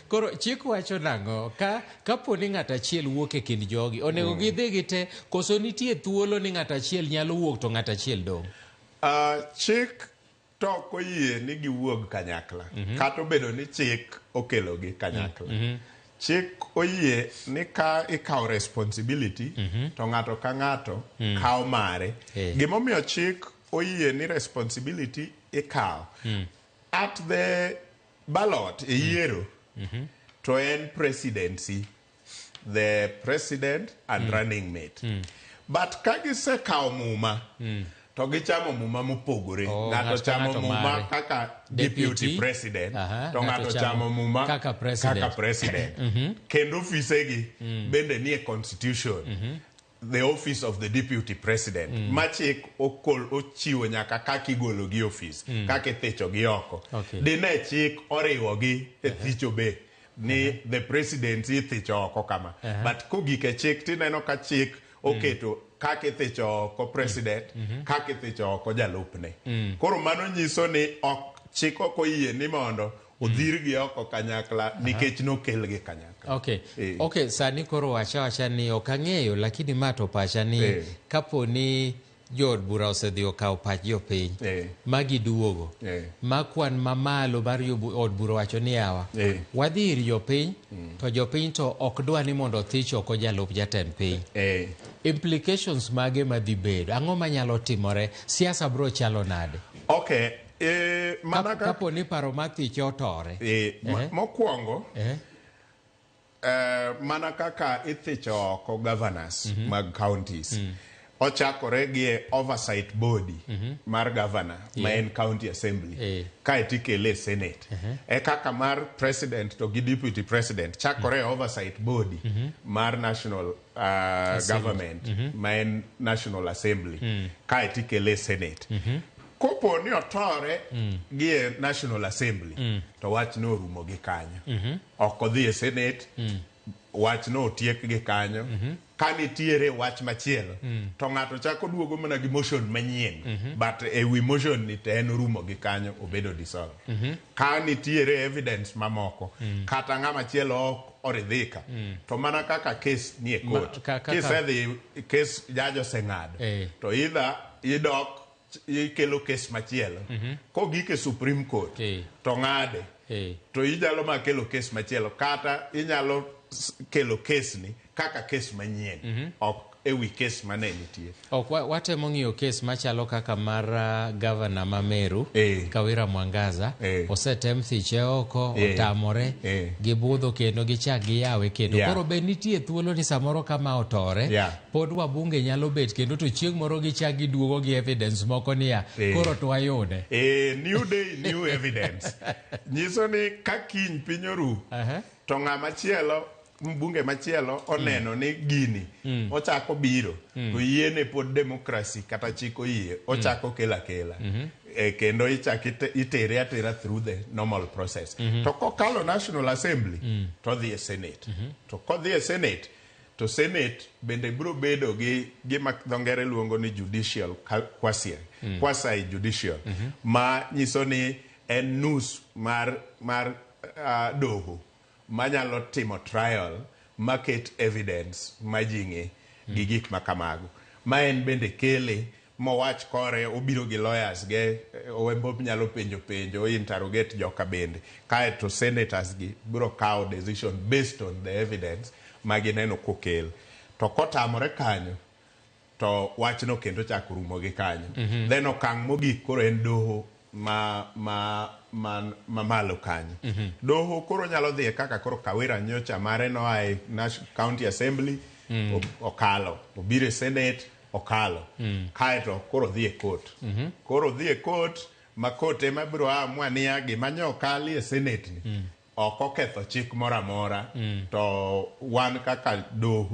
Koro chik wacho nang'o ka kapo ni ng'ato achiel wuok e kind jogi onego gidhi gi te koso nitie thuolo ni ng'ato achiel nyalo wuok to ng'ato achiel dong'? Chik to ok oyie ni giwuog kanyakla. Kata obedo ni chik okelogi kanyakla. Chik oyie ni ka ikawo responsibility to ng'ato ka ng'ato kawo mare. Gimomiyo chik oyie ni responsibility ikawo at the ballot e yiero to en presidency, the president and running mate. But ka gisekawo muma to gichamo muma mopogore. Oh, ng'ato ng'ato ka chamo ng'ato muma mare. Kaka deputy Deputy. president to ng'ato ng'ato chamo chamo muma kaka president. Kaka president. Kendo ofisegi bende nie constitution. The office of the deputy president ma chik okol ochiwo nyaka kaka igolo gi office, kaka ithicho gi oko. Dine chik oriwogi e thicho be ni the presidency ithicho oko kama. But kogik e chik tineno ka chik oketo kaka ithicho oko president, kaka ithicho oko jalupne. Koro mano nyiso ni ok chik ok oyie ni mondo odhirgi oko kanyakla nikech nokelgi kanyakla. Okay, sani koro wacha wacha ni ok ang'eyo, lakini ma to pacha ni kapo ni jood bura osedhi okawo pach jopiny ma giduogo ma kwan mamalo mar od bura wacho ni yawa wadhi ir jopiny to jopiny to ok dwa ni mondo othich oko jalup jatend piny, implications mage madhi bedo, ang'o manyalo timore, siasa bro chalo nade? Okay. Mana kapo ni paro mar thiche otore. Mokwongo mana kaka ithicho oko governors mag counties, ochakore gi e oversight body mar governor ma en county assembly, kaeto ikele e senate. E kaka mar president to gi deputy president chakore e oversight body mar national government ma en National Assembly, kaeto ikele e senate. Kopo ni otore gi e National Assembly to wach no orumo gi kanyo, ok odhi e senate. Wach no otiek gi kanyo. Ka nitiere wach machielo to ng'ato chako duogo mana gi motion manyien, but e wi motion ni to en orumo gi kanyo, obedo dissolved. Ka nitiere evidence mamoko kata ng'ama chielo ok oridhika to mana kaka case nie court, kisedhi case judge oseng'ado to either idok ikelo case machielo, kogik e Supreme Court to ng'ade to inyalo ma kelo case machielo kata inyalo kelo case ni kaka case manyien, ok e wi case mane nitie. Ok watemo ng'iyo case machalo kaka mar gavana ma Meru Kawira Mwangaza. Osetem thiche oko, otamore, gibudho kendo gichak giyawe kendo. Koro be nitie thuolo ni samoro kama otore pod wabunge nyalo bet kendo to chieng' moro gichak giduogo gi evidence moko niya koro to wayude? New day, new evidence. Nyiso ni ka kiny piny oru to ng'ama chielo, mbunge machielo oneno ni gini ochako biro to yiene pod democracy kata chik oyie ochako kelo akela kendo ichak itere atera through the normal process. To kokalo National Assembly to odhi e senate, to kodhi e senate to senate bende biro bedo gi gima dho ngere luongo ni judicial, quasi judicial, ma nyiso ni en nus mar doho manyalo timo trial maket evidence ma ji ng'e gi gik ma kamago ma en bende kele mowach kore obiro gi lawyers ge owembo nyalo penjo penjo, interrogate joka bende, kaeto senators gi biro kawo decision based on the evidence ma gineno kokel. To kotamore kanyo to wachno kendo chako rumo gi kanyo. Then okang' mogik koro en doho ma malo kanyo. Doho koro nyalo dhiye kaka koro Kawira nyocha mare noa e County Assembly, okalo, obiro e senate, okalo, kaeto koro dhi e court. Koro dhi e court ma court ema biro amua niya gima nyo okali e senate ni ok oketho chik moro amora to wan kaka doho.